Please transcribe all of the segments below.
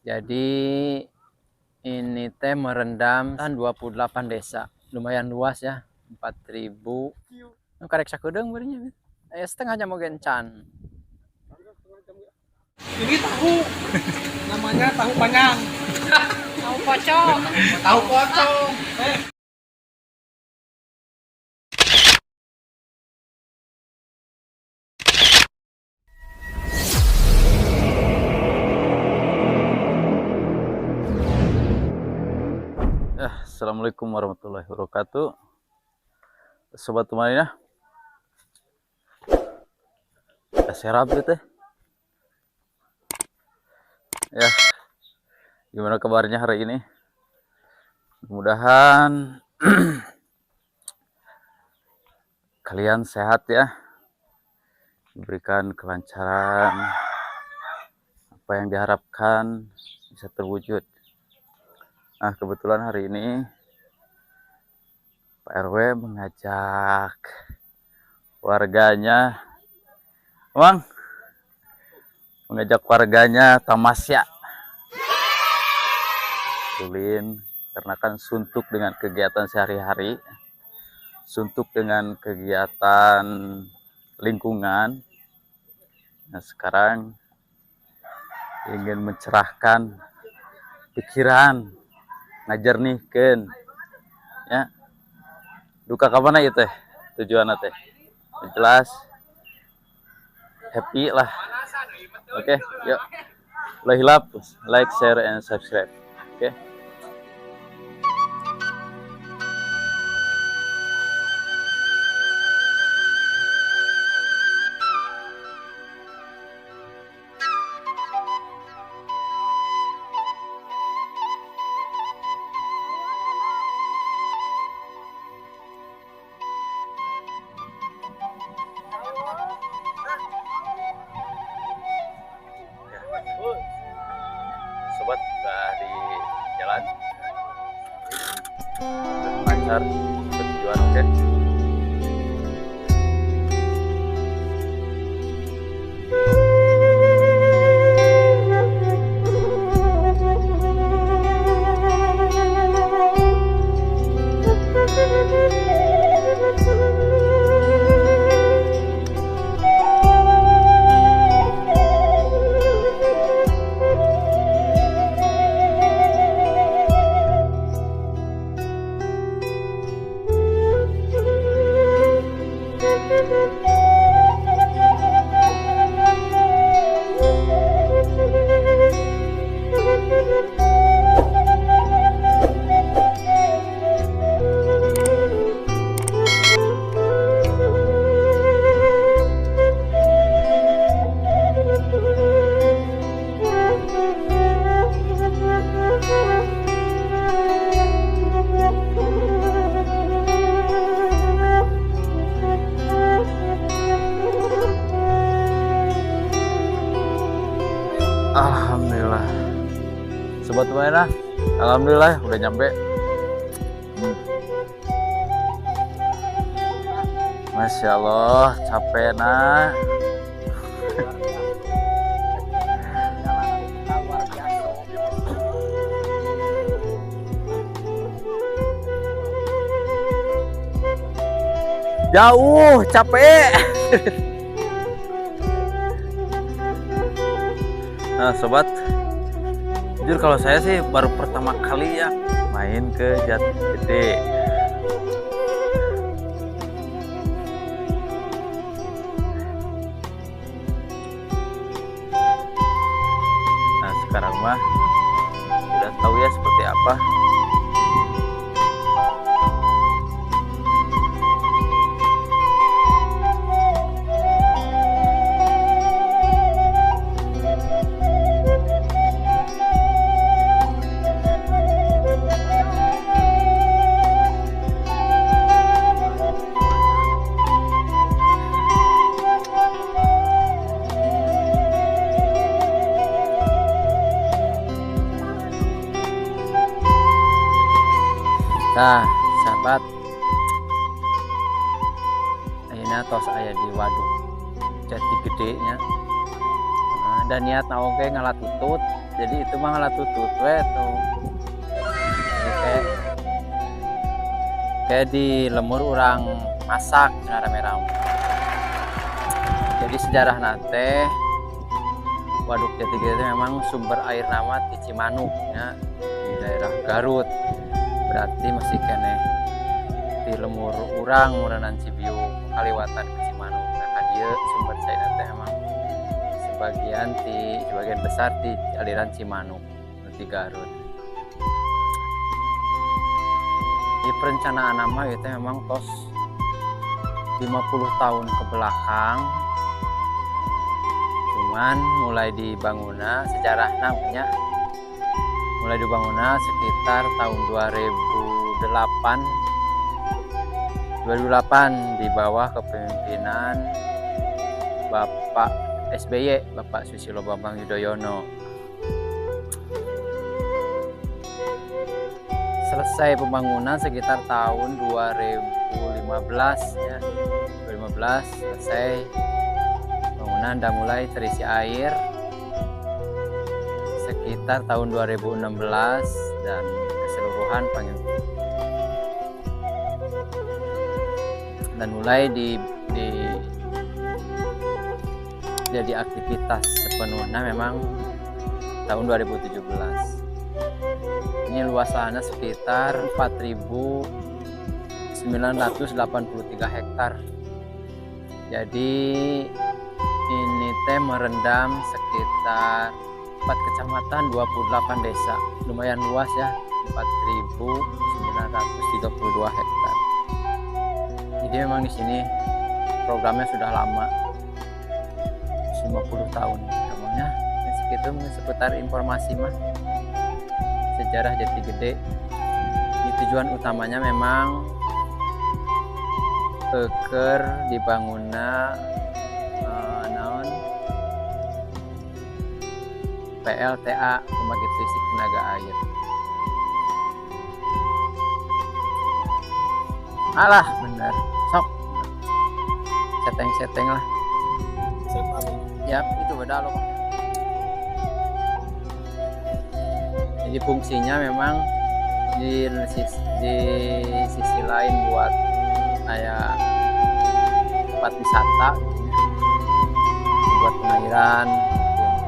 Jadi ini teh merendam 28 desa. Lumayan luas ya, 4.000. Nu karek sakedeung beureunnya. Setengah jam oge encan. Ini tahu. Namanya tahu panjang. Tahu pocong. Tahu pocong. Assalamualaikum warahmatullahi wabarakatuh. Sobat Tumaninah, serap teh. Ya, gimana kabarnya hari ini? Mudah-mudahan kalian sehat ya, diberikan kelancaran, apa yang diharapkan bisa terwujud. Nah, kebetulan hari ini Pak RW mengajak warganya, Bang, mengajak warganya tamasya, tulin, karena kan suntuk dengan kegiatan sehari-hari, suntuk dengan kegiatan lingkungan. Nah, sekarang ingin mencerahkan pikiran, ngajernihkeun ya. Duka ka mana ieu teh tujuanna teh? Jelas happy lah. Oke, yuk. Ulah hilap, like, share, and subscribe. Oke. Sobat, udah di jalan, udah lancar ke tujuan. Oke. Alhamdulillah, sobat Tumaninah, alhamdulillah udah nyampe. Masya Allah, capek nak. Jauh, capek. Nah sobat, jujur kalau saya sih baru pertama kali ya main ke Jati Gede. Nah sekarang mah udah tahu ya seperti apa. Nah, sahabat, ayeuna tos aya di waduk Jati Gede nya. Nah, dan niat oge ngalatutut Jadi itu mah ngala tutut we tuh. Jadi kayak kayak di lembur urang masak cenah rame-rame. Jadi sejarahna teh Waduk Jatigede itu memang sumber air nama di Cimanuk ya, di daerah Garut. Berarti masih keneh di lembur urang meureunnan Cibiuk kaliwatan ke Cimanuk. Nah, ka dieu sumber caina teh emang sebagian besar di aliran Cimanuk di Garut. Di perencanaan nama itu memang tos 50 tahun ke belakang, cuman mulai dibangunna sejarah namanya mulai dibangunna sekitar tahun 2008 di bawah kepemimpinan Bapak SBY, Bapak Susilo Bambang Yudhoyono. Selesai pembangunan sekitar tahun 2015 ya. 2015 selesai bangunan dan mulai terisi air sekitar tahun 2016 dan keseluruhan dan mulai di jadi aktivitas sepenuhnya memang tahun 2017. Ini luas lahannya sekitar 4.983 hektar. Jadi ini teh merendam sekitar 4 kecamatan 28 desa. Lumayan luas ya, 4.932 hektar. Jadi memang di sini programnya sudah lama, 50 tahun namanya. Ya, segitu seputar informasi mah sejarah Jatigede. Ini tujuan utamanya memang keur dibangunna naon PLTA, pembangkit listrik tenaga air. Alah bener, sok seteng-seteng lah. Ya itu beda loh. Jadi fungsinya memang di sisi lain buat kayak tempat wisata gitu ya, buat pengairan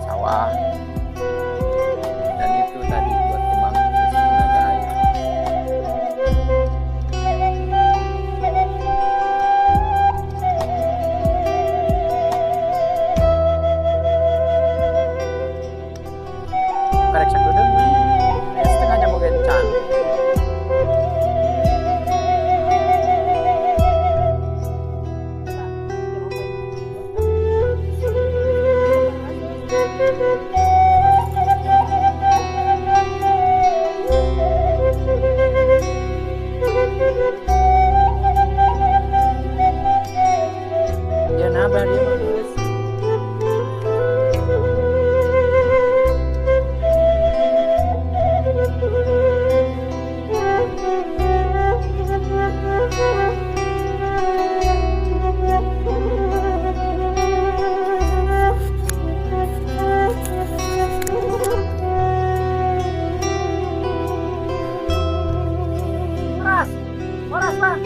sawah, dan itu tadi buat pembangkit listrik tenaga air. Karek sakedeung we. Setengah jam oge can. Ya nabah dia mah geus. Horas, horas lah,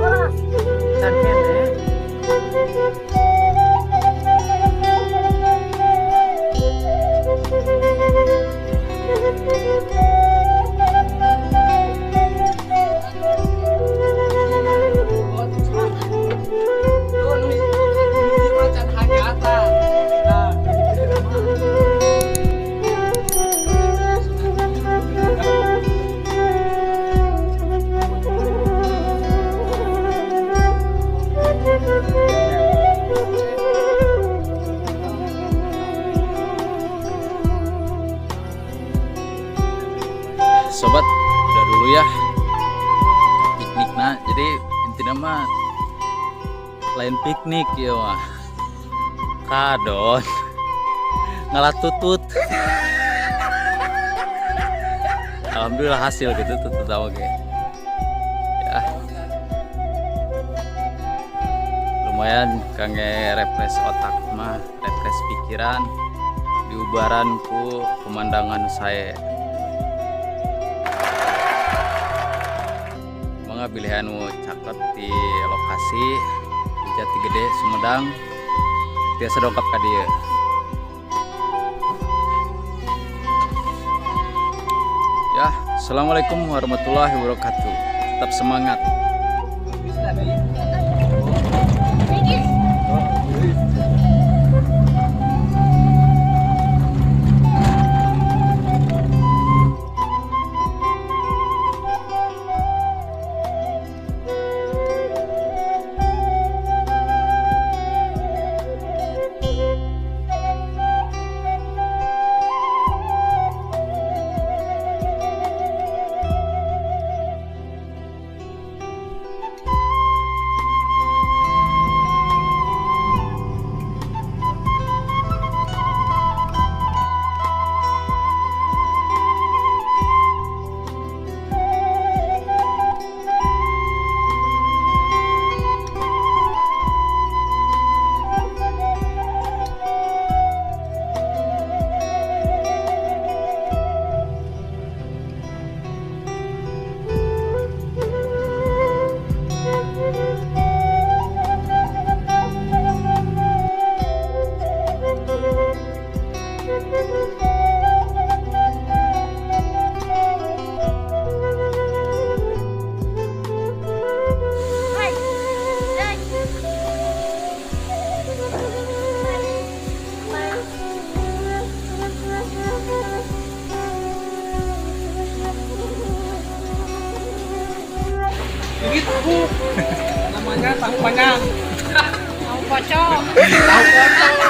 horas. Can keneh. Tuh, nu hiji macan hajatan. Nah, gitu mah. Sobat, udah dulu ya piknik. Nah, jadi intinya mah lain piknik ya mah kadon ngalah tutut. Alhamdulillah hasil gitu tutut oke ya, lumayan kangge refresh otak mah, refresh pikiran. Diubaran ku pemandangan sae. Mangga bilih anu caket di lokasi di Jati Gede Sumedang tiasa dongkap ka dieu. Ya, assalamualaikum warahmatullahi wabarakatuh. Tetap semangat. Hai. Hai. Ini tahu. Namanya tahu panjang. Tahu pocong. Tahu pocong.